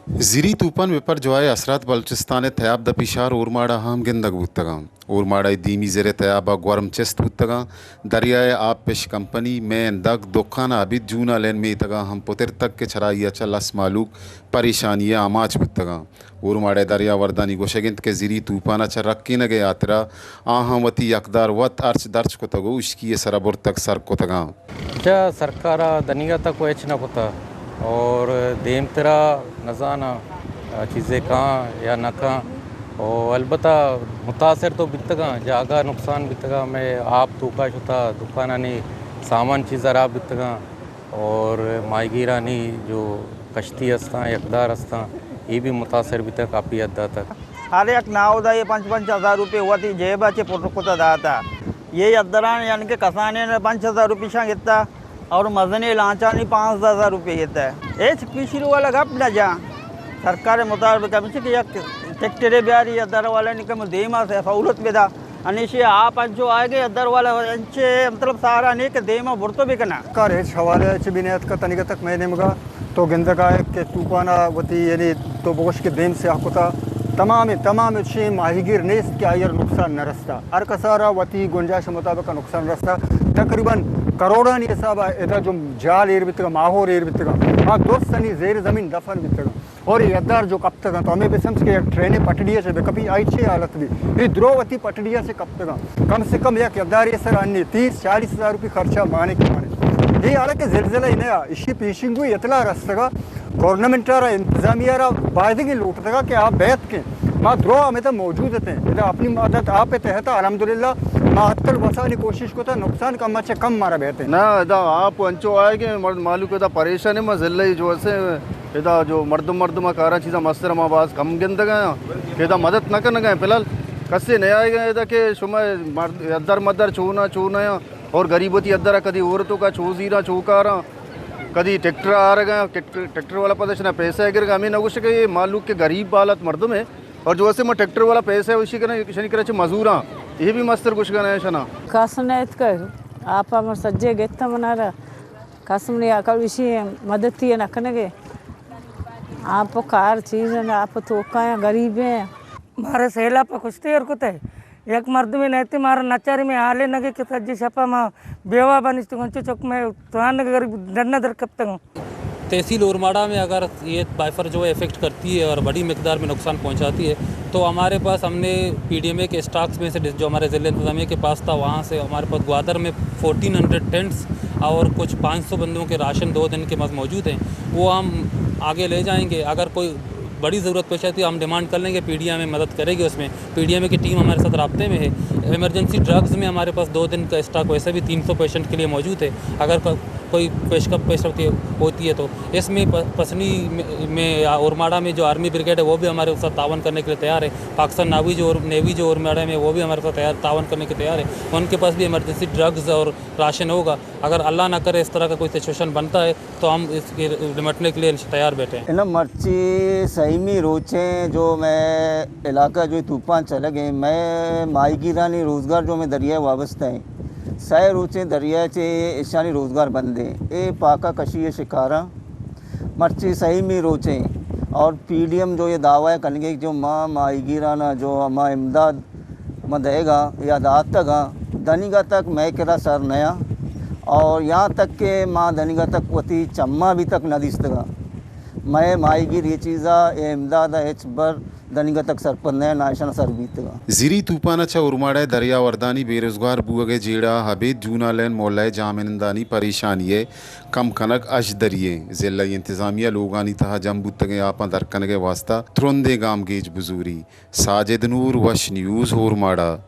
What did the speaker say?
زری توپان بپرجوائے اثرات بلوچستان ءِ تیاب دپی شہر اورماڑہ ءَ ہم گندگ بوتگاں۔ اورماڑہ ءِ دیمی زر ءِ تیاب ءَ گورم چست بوتگاں۔ دریائے آپ پش کمپنی، مین دگ، دکان ءَ ابید جون ءَ لین میتگ ءَ ہم پترتگ کہ چرائی ءَ چہ لس مہلوک پریشانی ءِ آماچ بوتگاں۔ اورماڑہ ءِ دریاوردانی گوشگ انت کہ زری توپان ءَ چہ رکینگ ءِ ہاترا آہاں وتی یکدار وت ارچ درچ کتگ ءُ اشکی ءِ سرا برتگ سر کتگاں۔ چہ سرکار ءَ دنیگا تک ءَ ہچ نہ کتہ اور دیمترا نزاناں چیزے کاں یا نہ کاں۔ او البتہ متاثر تو بیتگاں، جاگہ نقصان بیتگاں، مئے آپ توکا شتہ، دکانانی سامان چیز خراب بیتگاں اور ماہیگیرانی جو کشتی ہستاں، یکدار ہستاں، اے بھی متاثر بیتگ کافی حد تک۔ ہر یک ناہدا ءَ پنچ پنچ ہزار روپے وتی جیب ءَ چہ پر کتہ داتہ۔ اے یکداراں یعنی کہ کسانیں پنچ ہزار روپے شاں گتہ اور مزنیں لانچانی پانزدہ ہزار روپے گتہ۔ ہچ پیشی رو والا گپ نہ جاں۔ سرکار ءِ مطابق ہمیش کہ یک ٹریکٹرے بیاری، یکدار والانی کم دیما سہولت بدا۔ انیشی آپ انچو آئیگے، یکدار والا انچے مطلب سارا نے کہ دیما برتو بکنا۔ کار ہچ حوالہ چہ بھی نیتکہ تنیگا تک مئے نیمگا۔ تو گندگ ءَ ئے کہ توپان ءَ وتی، یعنی تو بگوش کہ دیم سیاہ کتا، تمام، تمام چین ماہیگیر نیست کہ آئی ءَ را نقصان نہ رستا۔ ہر کسا را وتی گنجائش مطابق نقصان رستا۔ تقریباً کروڑانی حساب ءَ ادا جو جال ایر بیتگا، ماہور ایر بیتگا، آ درستانی زیر زمین دفن بیتگا۔ اور اے یکدار جو کپتگاں تو ہمے بہ سمجھ کہ یک ٹرینے پٹڑی ءَ چہ بہ کپی، آئی چے حالت بی؟ اے درو وتی پٹڑی ءَ چہ کپتگاں۔ کم سے کم یک یکدارے سر انی تیس چالیس ہزار روپی خرچہ مانے کہ مانے۔ اے حالا کہ زلزلہ ہی نیا، اشی پیشنگوئی اطلاع رستگا، گورنمنٹ ءَ را، انتظامیہ ءَ را بایدگی لوٹتگا کہ آ بیت کہ ما درو ہمیدا موجود اتیں، ادا اپنی مدد آپ ءِ تحت الحمدللہ ما اتکل وسانی کوشش کتا، نقصان کم چہ کم مارا بیت۔ نہ، ادا آپ انچو آئے کہ مرد مالوک ادا پریشان ہیں، ما ضلع جو اسے ادا جو مردم، مردم ءَ کاراں چیزاں مستر ما باز کم گندگ ءَ آں کہ ادا مدد نہ کنگ ءَ آں۔ فی الحال کسے نہ آئیگ ءَ ادا کہ شما مرد، ادر مدر چون ءَ چون ءَ آں اور غریب وتی ادر ءَ کدی اورتوک ءَ چو زیراں چو کاراں، کدی ٹریکٹر آرگ ءَ آں، ٹریکٹر، ٹریکٹر والا پدا شنا پیسہ گرگ ءَ، ہمے نہ گوشگ کہ اے مہلوک کہ غریب حالت مردم ہے اور جو اسے ما ٹریکٹر والا پیسہ وشی کناں، شنی کرا چہ مزوراں، اے بھی مستر گوشگ ءَ نہ شنا۔ کس نہ اتکہ، آپ ءَ مر سجے گپت منارا۔ کس منی عقل وشی مدتی نہ کنگے۔ آپ کار چیز نہ، آپ توکا ہیں، غریب ہیں۔ مارا سیلاپ ءَ کشتے ہر کتے۔ یک مردمے نیتے مارا نچاری میں حالے نگے کہ سجے شپا ما بیوہ بنشت گنچو چک میں توان نگے غریب ڈنا در کپتگوں۔ تحصیل اورماڑہ میں اگر یہ بائفر جو ہے افیکٹ کرتی ہے اور بڑی مقدار میں نقصان پہنچاتی ہے، تو ہمارے پاس، ہم نے پی ڈی ایم اے کے اسٹاکس میں سے جو ہمارے ضلع انتظامیہ کے پاس تھا، وہاں سے ہمارے پاس گوادر میں فورٹین ہنڈریڈ ٹینٹس اور کچھ پانچ سو بندوں کے راشن دو دن کے مز موجود ہیں، وہ ہم آگے لے جائیں گے۔ اگر کوئی بڑی ضرورت پیش آتی ہے، ہم ڈیمانڈ کر لیں گے، پی ڈی ایم اے مدد کرے گی اس میں۔ پی ڈی ایم اے کی ٹیم ہمارے ساتھ رابطے میں ہے۔ ایمرجنسی ڈرگز میں ہمارے پاس دو دن کا اسٹاک ویسے بھی تین سو پیشنٹ کے لیے موجود ہے۔ اگر ک-، کوئی پیش، پیش رفت ہوتی ہے تو اس میں پ-، پسنی میں، میں اورماڑہ میں جو آرمی بریگیڈ ہے، وہ بھی ہمارے ساتھ تعاون کرنے کے لیے تیار ہے۔ پاکستان نیوی جو، نیوی جو اورماڑہ میں، وہ بھی ہمارے ساتھ تیار، تعاون کرنے کے تیار ہے۔ ان کے پاس بھی ایمرجنسی ڈرگز اور راشن ہوگا۔ اگر اللہ نہ کرے اس طرح کا کوئی سچویشن بنتا ہے تو ہم اس کے نمٹنے کے لیے تیار بیٹھے ہیں۔ اناں مرچی سئیمی روچیں جو مئے علاقہ جو طوفان چلگ ایں، مئے ماہیگیرانی روزگار جو مئے دریائے وابستہ ایں، سئے روچیں دریائے چہ ایشانی روزگار بند ایں۔ اے پاکہ کشی ءِ شکاراں مرچی سئیمی روچیں اور پی ڈی ایم جو یہ دعوی کنگے جو ما ماہیگیرانا جو ہما امداد ما دئیگا یا داتگا، دنیگا تک مئے کرا سر نیا اور یہاں تک کہ ما دنیگا تک وتی چما بھی تک نہ دیستگا۔ مئے ماہیگیر یہ چیزا، یہ امدادا ہچ بر دنیگا تک سرپد نیا، نہ اشانا سر بیتگا۔ زری توپان ءَ چہ اورماڑہ ءِ دریاوردانی بے روزگار بوگ ءِ جیڑہ ءَ ابید جون ءَ لین محلہ ءِ جاہمنندانی پریشانی ءِ کم کنگ اژدری ایں۔ ضلعی انتظامیہ لوگانی تہا جم بوتگیں آپاں در کنگ ءِ واستہ ترندیں گامگیج بزوری۔ ساجد نور، وش نیوز، اورماڑہ۔